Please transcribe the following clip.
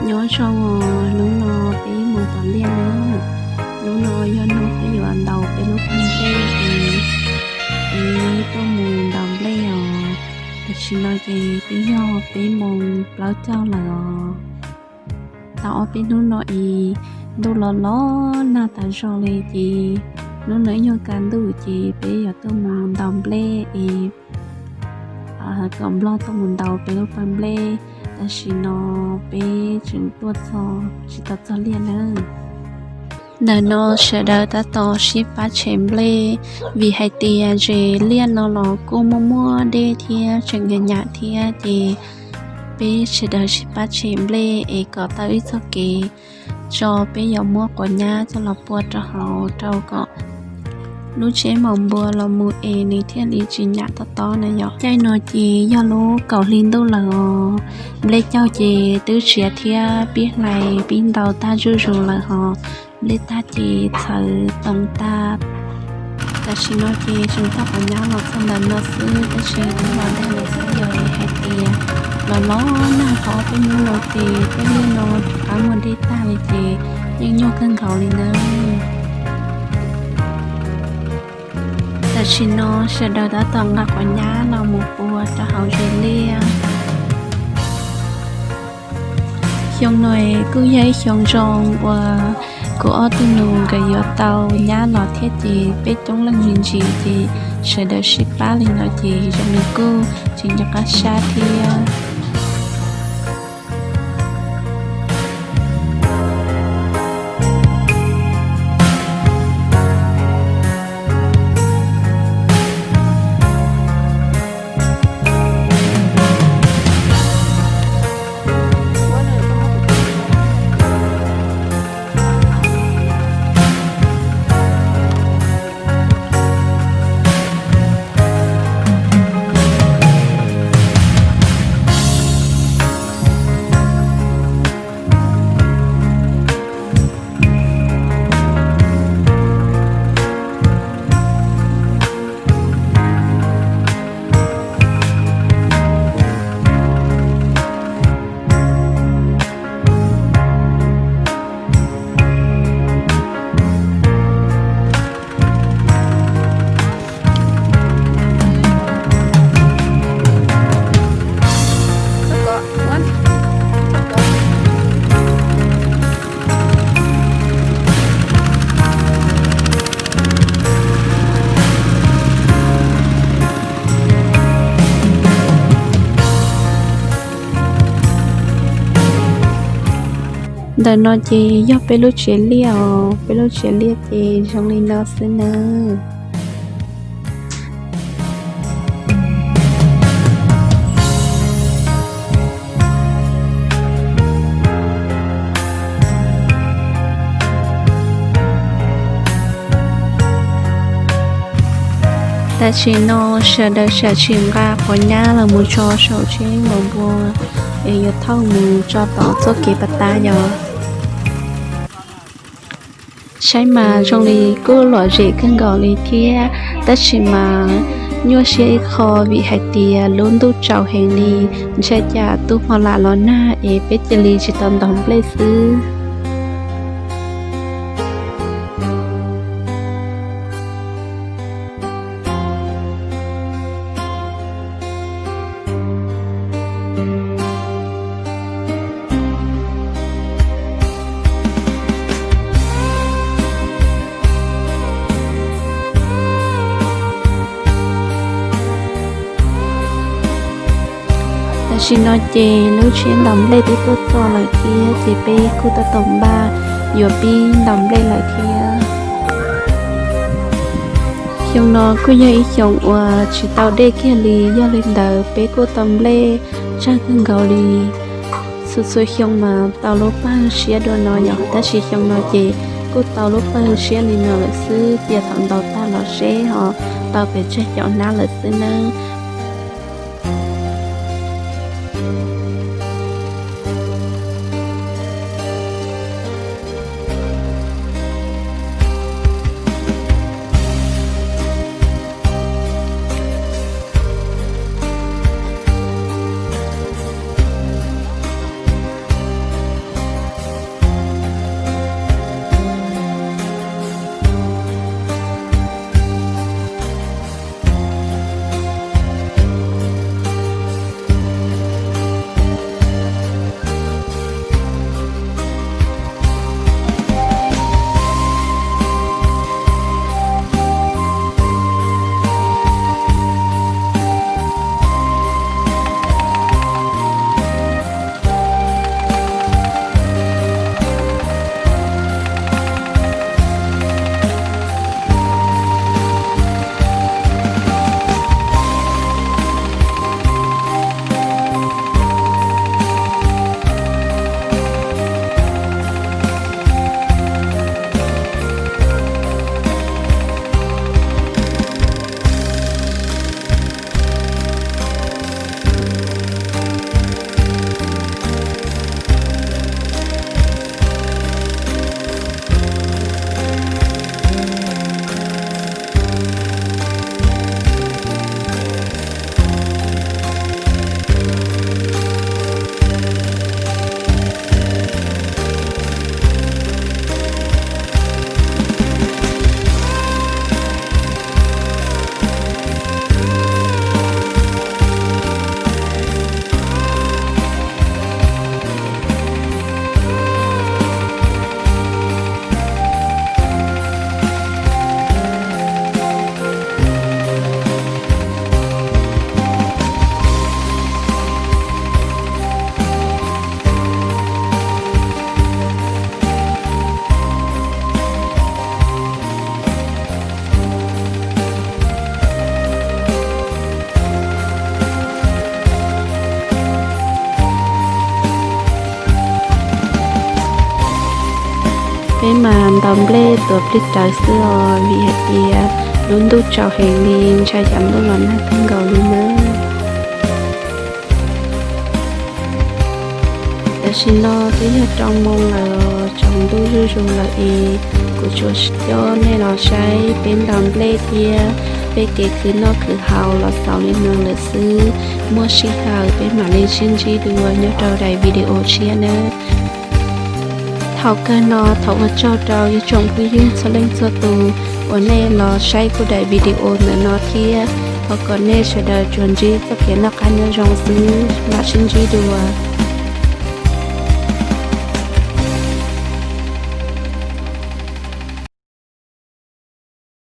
Nyob zoo os, hnub no peb mus tom liaj nawb. Hnub no yog hnub peb yuav ntaus peb lub pawg nplej es peb tuaj mus ntaus nplej os. Tam sim no ces twb yog peb moos plaub caug lawm os. Tau ob peb hnub no es ntuj los los nag tas zog li ces hnub no ib nyuag kaj ntug ces peb yuav tuaj mus ntaus nplej es kom nplog tuaj mus ntaus peb lub pawg nplej. Tam sim no peb tseem tuaj txog tsis tau txog liaj nawb. Ntawm no sawv daws tab tom sib pab tshem nplej, vim hais tias ze liaj no los kuj muaj muaj dej thiab tseem nyam nyam thiab ces peb sawv daws sib pab tshem nplej es kom tau ib txoj kev tso peb yuav muab quav nyab coj los pua rau hauv rau kom lub tsheb maum npua los mus es nws thiaj li tsis nyam tob tob na yom. Caij no ces yog lub kaum hli ntuj lawm os, nplej caug ces twb tsiav thiab pib hlais pib ntaus tag zuj zus lawm hos, nplej tag ces txhawv toos tag. Tam sim no ces tseem thauj quav nyab los txog ntawm no xwb tab sis twb los dej lawm xwb yog li hais tias los los nag tau ob peb hnub no ces tej liaj no rov qab muaj dej tag li ces yeej nyuaj kawg nkaus li nawb. Tam sim no sawv daws tab tom nqa quav nyab los mus pua rau hauv ze liaj. Xyoo no kuj yog ib xyoo zoo uas kuv ob tug nus nkawd yuav tau nyab los thiab ces peb coob leej me ntsis ces sawv daws sib pab li no ces zoo li kuj tseem nco qab sab thiab. Ntawm no ces yog peb lub tsev liaj os, peb lub tsev liaj ces zoo li no xwb nawb. Tam sim no sawv daws sam sim nqa quav nyab los mus tso saum tsheb maum npua es yuav thauj mus tso tom txoj kev pas tas yom. Saib mas zoo li kuj lom zem kawg nkaus li thiab, tab sis mas nyuaj siab ib qho vim hais tias lub ntuj tsaus heev li, ntshai cas tus hmo lam los nag es peb cia li tsis tau ntaus nplej xwb. Tam sim no ces lub tsheb ntaus nplej twb tuaj txog lawm thiab ces peb kuj tab tom npaj yuav pib ntaus nplej lawm thiab. Xyoo no kuj yog ib xyoos uas tsis tau dej kiag li, yog li ntawd peb kuj tau nplej tsawg kawg nkaus li. Txhua txhua xyoo mas tau lub pawg siab dua no yom, tab sis xyoo no ces kuj tau lub pawg siab li no lawm xwb, cia thaum ntaus tag los seb ho tau pes tsawg caum hnab lawm xwb nawb. Peb mas ntaus nplej tuav plig rawv xwb os, vim hais tias lub ntuj tsaus heev li, ntshai tsam ntuj los nag kawg nkaus li nawb. Tam sim no twb yog rau moo lawm, tsaus ntuj zuj zus lawm es kuv tsuas coj nej los saib peb ntaus nplej thiab peb kev khwv noj khwv haus los xaus li no lawm xwb. Muaj sij hawm peb mam li sib ntsib dua nyob rau daim video tshiab nawb. Thaum kawg no thov ua tsaug rau ib tsoom phooj ywg txhua leej txhua tus uas nej los saib kuv daim video ntawm no thiab thov kom nej sawv daws tsuas ntsib txoj kev noj qab nyob zoo xwb, mam sib ntsib dua.